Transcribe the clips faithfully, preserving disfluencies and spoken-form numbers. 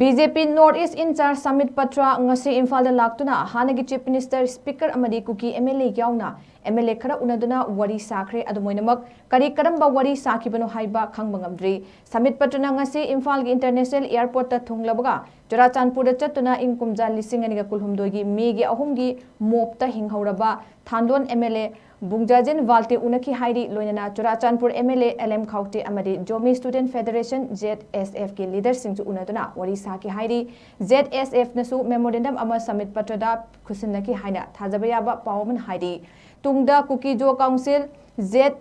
B J ꯄꯤ North East in-charge submit Patra ꯉꯁꯤ ꯏꯝꯐꯥꯜꯗ ꯂꯥꯛꯇꯨꯅ ꯍꯥꯟꯅꯒꯤ Chief Minister, Speaker ꯑꯃꯗꯤ ꯀꯨꯀꯤ M L A ꯌꯥꯎꯅ M L A ꯈꯔ ꯎꯅꯗꯨꯅ ꯋꯥꯔꯤ ꯁꯥꯈ꯭ꯔꯦ꯫ ꯑꯗꯨꯝ ꯑꯣꯏꯅꯃꯛ ꯀꯔꯤ ꯀꯔꯝꯕ ꯋꯥꯔꯤ ꯁꯥꯈꯤꯕꯅꯣ ꯍꯥꯏꯕ ꯈꯪꯕ ꯉꯝꯗ꯭ꯔꯤ꯫ ꯁꯃꯤꯠ ꯄꯇ꯭ꯔꯅ ꯉꯁꯤ ꯏꯝꯐꯥꯜꯒꯤ International Airport ꯇ ꯊꯨꯡꯂꯕꯒ ꯆꯨꯔꯥꯆꯥꯟꯄꯨꯔꯗ ꯆꯠꯇꯨꯅ ꯏꯪ ꯀꯨꯝꯖꯥ ꯂꯤꯁꯤꯡ ꯑꯅꯤꯒ ꯀꯨꯟꯍꯨꯝꯗꯣꯏꯒꯤ ꯃꯦꯒꯤ ꯑꯍꯨꯝꯒꯤ ꯃꯣꯞꯇ ꯍꯤꯡꯍꯧꯔꯕ ꯊꯥꯟꯂꯣꯟ M L A ꯕꯨꯡꯖꯥꯖꯤꯟ ꯋꯥꯜꯇꯦ ꯎꯅꯈꯤ ꯍꯥꯏꯔꯤ꯫ ꯂꯣꯏꯅꯅ Churachandpur M L A L M ꯈꯥꯎꯇꯦ ꯑꯃꯗꯤ Zomi Student Federation, Z S F ꯀꯤ leaderꯁꯤꯡꯁꯨ ꯎꯅꯗꯨꯅ ꯋꯥꯔꯤ ꯁꯥꯈꯤ ꯍꯥꯏꯔꯤ꯫ Z S F ꯅꯁꯨ memorandum ꯑꯃ ꯁꯃꯤꯠ ꯄꯇ꯭ꯔꯗ ꯈꯨꯠꯁꯤꯟꯅꯈꯤ ꯍꯥꯏꯅ ꯊꯥꯖꯕ ꯌꯥꯕ ꯄꯥꯎ ꯑꯃꯅ ꯍꯥꯏꯔꯤ꯫ ꯇꯨꯡꯗ ꯀꯨꯀꯤ ꯖꯣ ꯀꯥꯎꯟꯁꯤꯜ, Z,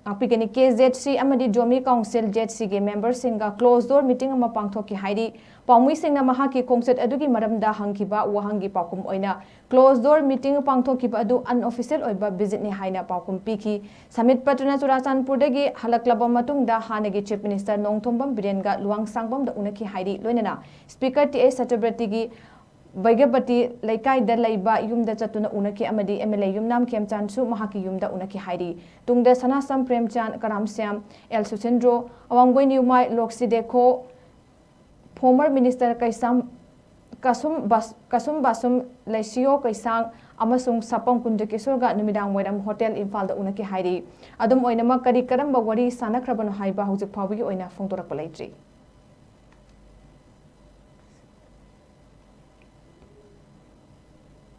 ꯉꯥꯛꯄꯤꯒꯅꯤ, K Z C ꯑꯃꯗꯤ ꯖꯣꯃꯤ ꯀꯥꯎꯟꯁꯤꯜ, Z C ꯒꯤ memberꯁꯤꯡꯒ closed door meeting ꯑꯃ ꯄꯥꯡꯊꯣꯛꯈꯤ ꯍꯥꯏꯔꯤ꯫ ꯄꯥꯎꯃꯤꯁꯤꯡꯅ ꯃꯍꯥꯛꯀꯤ ꯈꯣꯡꯆꯠ ꯑꯗꯨꯒꯤ ꯃꯔꯝꯗ ꯍꯪꯈꯤꯕ ꯋꯥꯍꯪꯒꯤ ꯄꯥꯎꯈꯨꯝ ꯑꯣꯏꯅ closed door meeting ꯄꯥꯡꯊꯣꯛꯈꯤꯕ ꯑꯗꯨ unofficial ꯑꯣꯏꯕ visitꯅꯤ ꯍꯥꯏꯅ ꯄꯥꯎꯈꯨꯝ ꯄꯤꯈꯤ꯫ ꯁꯃꯤꯠ ꯄꯇ꯭ꯔꯅ ꯆꯨꯔꯥꯆꯥꯟꯄꯨꯔꯗꯒꯤ ꯍꯜꯂꯛꯂꯕ ꯃꯇꯨꯡꯗ ꯍꯥꯟꯅꯒꯤ Chief Minister ꯅꯣꯡꯊꯣꯝꯕꯝ ꯕꯤꯔꯦꯟꯒ ꯂꯨꯋꯥꯡꯁꯥꯡꯕꯝꯗ ꯎꯅꯈꯤ ꯍꯥꯏꯔꯤ꯫ ꯂꯣꯏꯅꯅ Speaker T H ꯁꯇ꯭ꯌꯕ꯭ꯔꯇꯤꯒꯤ ꯕꯩꯒ꯭ꯌꯕꯇꯤ ꯂꯩꯀꯥꯏꯗ ꯂꯩꯕ ꯌꯨꯝꯗ ꯆꯠꯇꯨꯅ ꯎꯅꯈꯤ ꯑꯃꯗꯤ M L A ꯌꯨꯝꯅꯥꯝ ꯈꯦꯝꯆꯥꯟꯁꯨ ꯃꯍꯥꯛꯀꯤ ꯌꯨꯝꯗ ꯎꯅꯈꯤ ꯍꯥꯏꯔꯤ꯫ ꯇꯨꯡꯗ ꯁꯅꯥꯁꯝ ꯄ꯭ꯔꯦꯝꯆꯥꯟ, ꯀꯔꯥꯝ ꯁ꯭ꯌꯥꯝ, ꯑꯦꯜ ꯁꯨꯁꯤꯟꯗ꯭ꯔꯣ, ꯑꯋꯥꯡꯕꯣꯏ ꯅ꯭ꯌꯨꯃꯥꯏ ꯂꯣꯛꯁꯤꯗꯦꯈꯣ, former minister ꯀꯩꯁꯥꯝ, ꯀꯁꯨꯝ ꯕꯥꯁ-, ꯀꯁꯨꯝ ꯕꯥꯁꯨꯝ, ꯂꯩꯁꯤꯌꯣ ꯀꯩꯁꯥꯡ ꯑꯃꯁꯨꯡ ꯁꯥꯄꯝ ꯀꯨꯟꯖꯀꯤꯁꯣꯔꯒ ꯅꯨꯃꯤꯗꯥꯡ ꯋꯥꯏꯔꯝ Hotel ꯏꯝꯐꯥꯜꯗ ꯎꯅꯈꯤ ꯍꯥꯏꯔꯤ꯫ ꯑꯗꯨꯝ ꯑꯣꯏꯅꯃꯛ, ꯀꯔꯤ ꯀꯔꯝꯕ ꯋꯥꯔꯤ ꯁꯥꯟꯅꯈ꯭ꯔꯕꯅꯣ ꯍꯥꯏꯕ ꯍꯧꯖꯤꯛ ꯐꯥꯎꯕꯒꯤ ꯑꯣꯏꯅ ꯐꯣꯡꯗꯣꯔꯛꯄ ꯂꯩꯇ꯭ꯔꯤ꯫